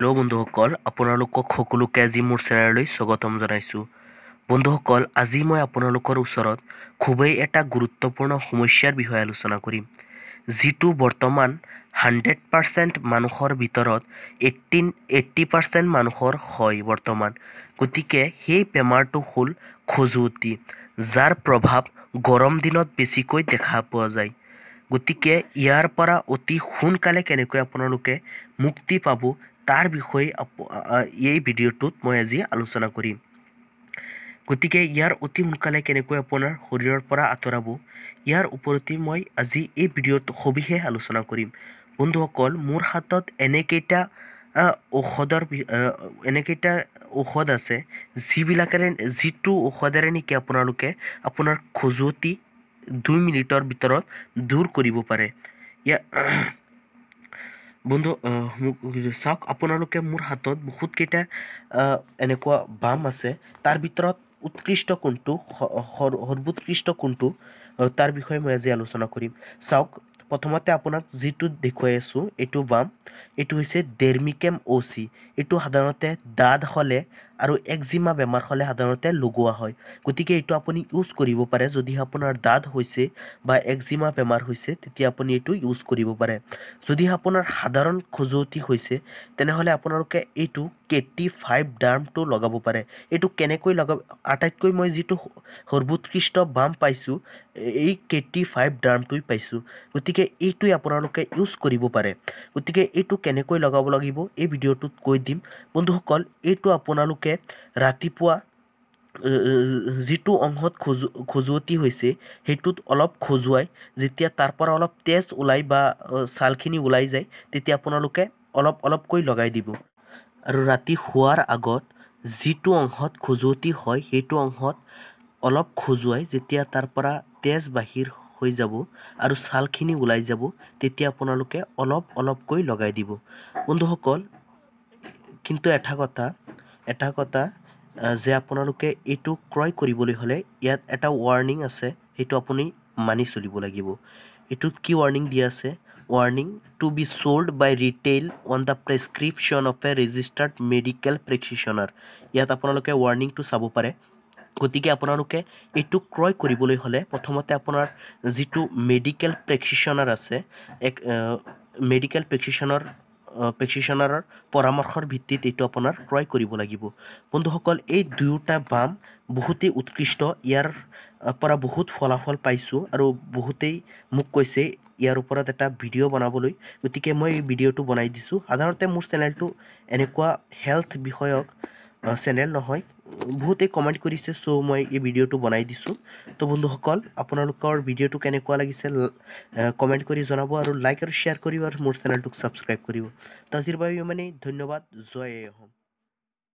Hello' বন্ধুসকল, আপোনালোকক সকলোকে আজি মোৰ চেনেললৈ স্বাগতম জনাইছোঁ। বন্ধুসকল, আজি মই আপোনালোকৰ ওচৰত খুবেই এটা গুৰুত্বপূৰ্ণ সমস্যাৰ বিষয়ে আলোচনা কৰিম, যিটো বৰ্তমান 100% মানুহৰ ভিতৰত 80% মানুহৰ হয় বৰ্তমান। গতিকে সেই বেমাৰটো হ'ল খজুৱতি, যাৰ প্ৰভাৱ গৰম দিনত বেছিকৈ দেখা পোৱা যায়। গতিকে ইয়াৰ পৰা অতি সোনকালে কেনেকৈ আপোনালোকে মুক্তি পাব তাৰ বিষয়ে এই ভিডিঅ'টোত মই আজি আলোচনা কৰিম। গতিকে ইয়াৰ অতি সোনকালে কেনেকৈ আপোনাৰ শৰীৰৰ পৰা আঁতৰাব, ইয়াৰ ওপৰতে মই আজি এই ভিডিঅ'ত সবিশেষ আলোচনা কৰিম। বন্ধুসকল, মোৰ হাতত এনেকেইটা ঔষধ আছে, যিটো ঔষধেৰে নেকি আপোনালোকে আপোনাৰ খজুৱতি 2 মিনিটৰ ভিতৰত দূৰ কৰিব পাৰে। বন্ধু চাওক, আপোনালোকে মোৰ হাতত বহুতকেইটা এনেকুৱা বাম আছে, তাৰ ভিতৰত উৎকৃষ্ট কোনটো, সৰ্বোৎকৃষ্ট কোনটো, তাৰ বিষয়ে মই আজি আলোচনা কৰিম। চাওক, প্ৰথমতে আপোনাক যিটো দেখুৱাই আছোঁ এইটো বাম, এইটো হৈছে ডেৰমিকেম অ' চি। এইটো সাধাৰণতে দাঁত হ'লে আৰু একজিমা বেমাৰ হ'লে সাধাৰণতে লগোৱা হয়। গতিকে এইটো আপুনি ইউজ কৰিব পাৰে। যদি আপোনাৰ দাঁত হৈছে বা একজিমা বেমাৰ হৈছে, তেতিয়া আপুনি এইটো ইউজ কৰিব পাৰে। যদি আপোনাৰ সাধাৰণ খজুৱতি হৈছে, তেনেহ'লে আপোনালোকে এইটো KT5 ডাৰ্মটো লগাব পাৰে। এইটো কেনেকৈ লগাব, আটাইতকৈ মই যিটো সৰ্বোৎকৃষ্ট বাম পাইছোঁ, এই KT5 ডাৰ্মটোৱেই পাইছোঁ। গতিকে এইটোৱে আপোনালোকে ইউজ কৰিব পাৰে। গতিকে এইটো কেনেকৈ লগাব লাগিব এই ভিডিঅ'টোত কৈ দিম। বন্ধুসকল, এইটো আপোনালোকে ৰাতিপুৱা যিটো অংশত খজুৱতি হৈছে সেইটোত অলপ খজুৱাই যেতিয়া তাৰ পৰা অলপ তেজ ওলাই বা ছালখিনি ওলাই যায়, তেতিয়া আপোনালোকে অলপ অলপকৈ লগাই দিব। আৰু ৰাতি শোৱাৰ আগত যিটো অংশত খজুৱতি হয় সেইটো অংশত অলপ খজুৱাই যেতিয়া তাৰ পৰা তেজ বাহিৰ হৈ যাব আৰু ছালখিনি ওলাই যাব, তেতিয়া আপোনালোকে অলপ অলপকৈ লগাই দিব। বন্ধুসকল, কিন্তু এটা কথা যে আপোনালোকে এইটো ক্ৰয় কৰিবলৈ হ'লে ইয়াত এটা ৱাৰ্ণিং আছে, সেইটো আপুনি মানি চলিব লাগিব। এইটোত কি ৱাৰ্ণিং দিয়া আছে? Warning to be sold by retail on the prescription of a registered medical practitioner. ইয়াত আপোনালোকে ৱাৰ্ণিংটো চাব পাৰে। গতিকে আপোনালোকে এইটো ক্ৰয় কৰিবলৈ হ'লে প্ৰথমতে আপোনাৰ যিটো মেডিকেল প্ৰেক্টিশ্যনাৰ আছে, এক মেডিকেল প্ৰেক্টিশ্যনাৰৰ পৰামৰ্শৰ ভিত্তিত এইটো আপোনাৰ ক্ৰয় কৰিব লাগিব। বন্ধুসকল, এই দুয়োটা বাম বহুতেই উৎকৃষ্ট, ইয়াৰ পৰা বহুত ফলাফল পাইছোঁ আৰু বহুতেই মোক কৈছে ইয়াৰ ওপৰত এটা ভিডিঅ' বনাবলৈ। গতিকে মই এই ভিডিঅ'টো বনাই দিছোঁ। সাধাৰণতে মোৰ চেনেলটো এনেকুৱা হেল্থ বিষয়ক চেনেল নহয়, বহুতেই কমেণ্ট কৰিছে, চ' মই এই ভিডিঅ'টো বনাই দিছোঁ। তো বন্ধুসকল, আপোনালোকৰ ভিডিঅ'টো কেনেকুৱা লাগিছে কমেণ্ট কৰি জনাব আৰু লাইক আৰু শ্বেয়াৰ কৰিব আৰু মোৰ চেনেলটোক ছাবস্ক্ৰাইব কৰিব। তো আজিৰ বাবে ইমানেই, ধন্যবাদ, জয় অসম।